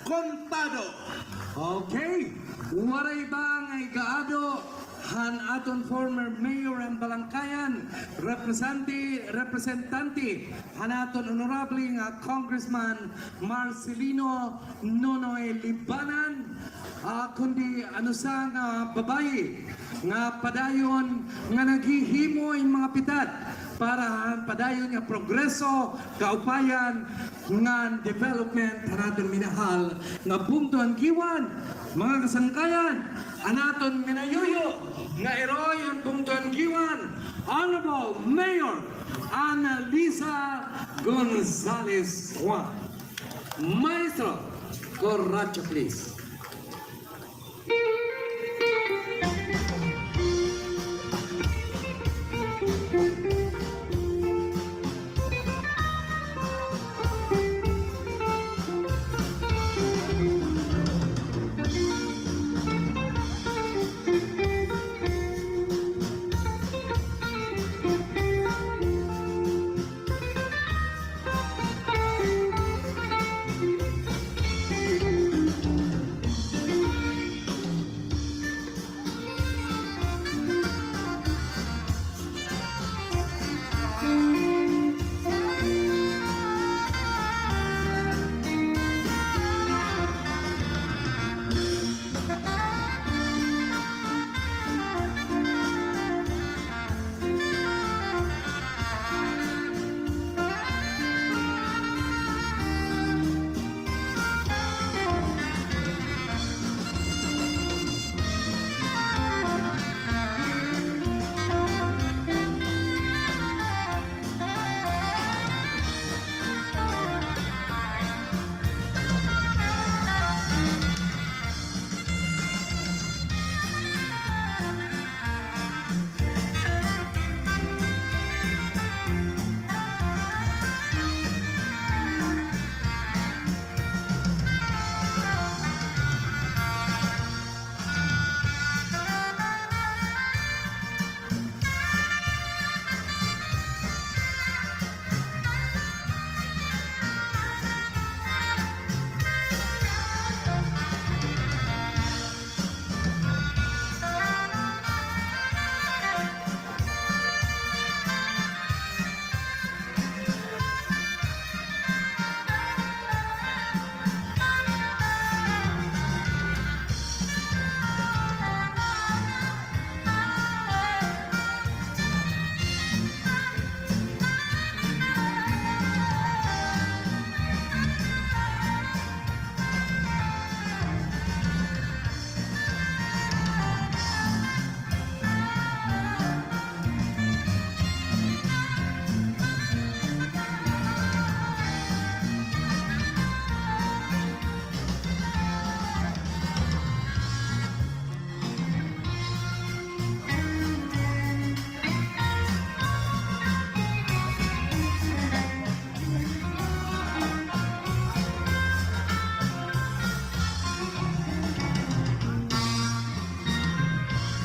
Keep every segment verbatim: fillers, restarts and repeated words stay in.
Kontado. Okay. Waray iba nga igaado han aton former mayor han Balangkayan, representante, representante han aton honorable nga Congressman Marcelino Nonoy Libanan, ah, kundi an usa nga babaye nga padayon nga naghihimo hin mga pitad para han padayon nga progreso, kaupayan, ngan development han aton minahal nga Bungto han Guiuan. Mga kasangkayan, an aton minayuyo nga iroy han Bungto han Guiuan, Honorable Mayor Annalisa Gonzalez Juan. Maestro, kuracho, please.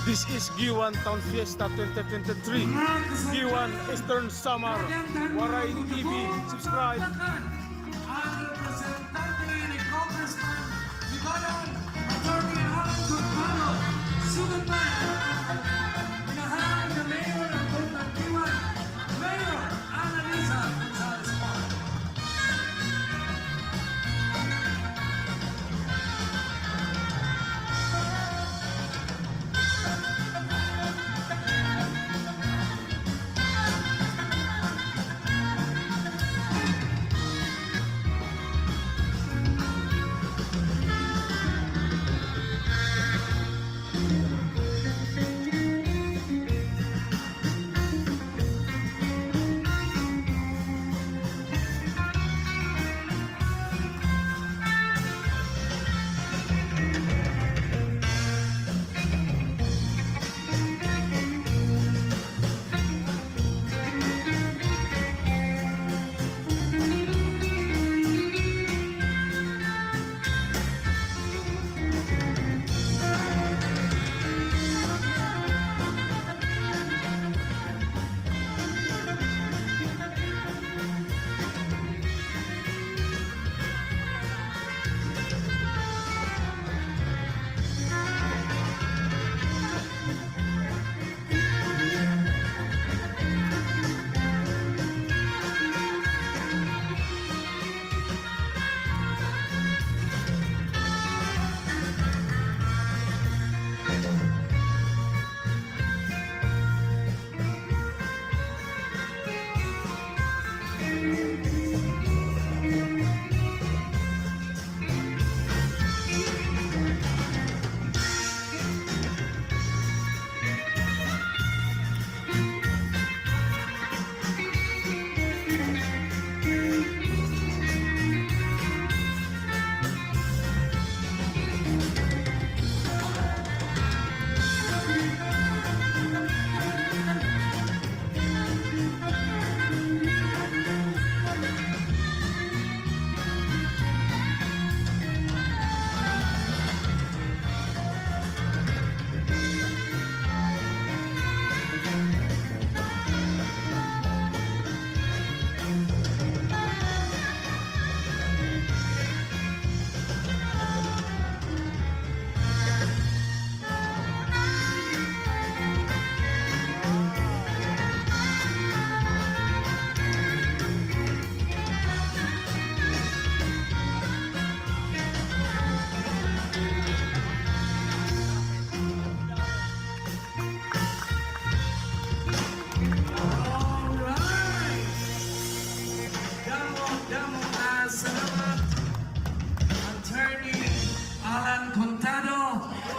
This is Guiuan Town Fiesta twenty twenty-three, Guiuan, Eastern Samar, Waray T V, subscribe. Ang representante ni Congressman Libanan, Attorney Alan Contado, sugad man, minahal nga mayor han Bungto han Guiuan, Mayor Annalisa Gonzalez Juan.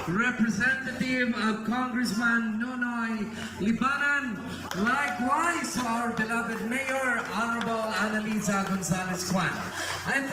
Representative of Congressman Nonoy Libanan, likewise to our beloved Mayor, Honorable Annalisa Gonzalez Juan. And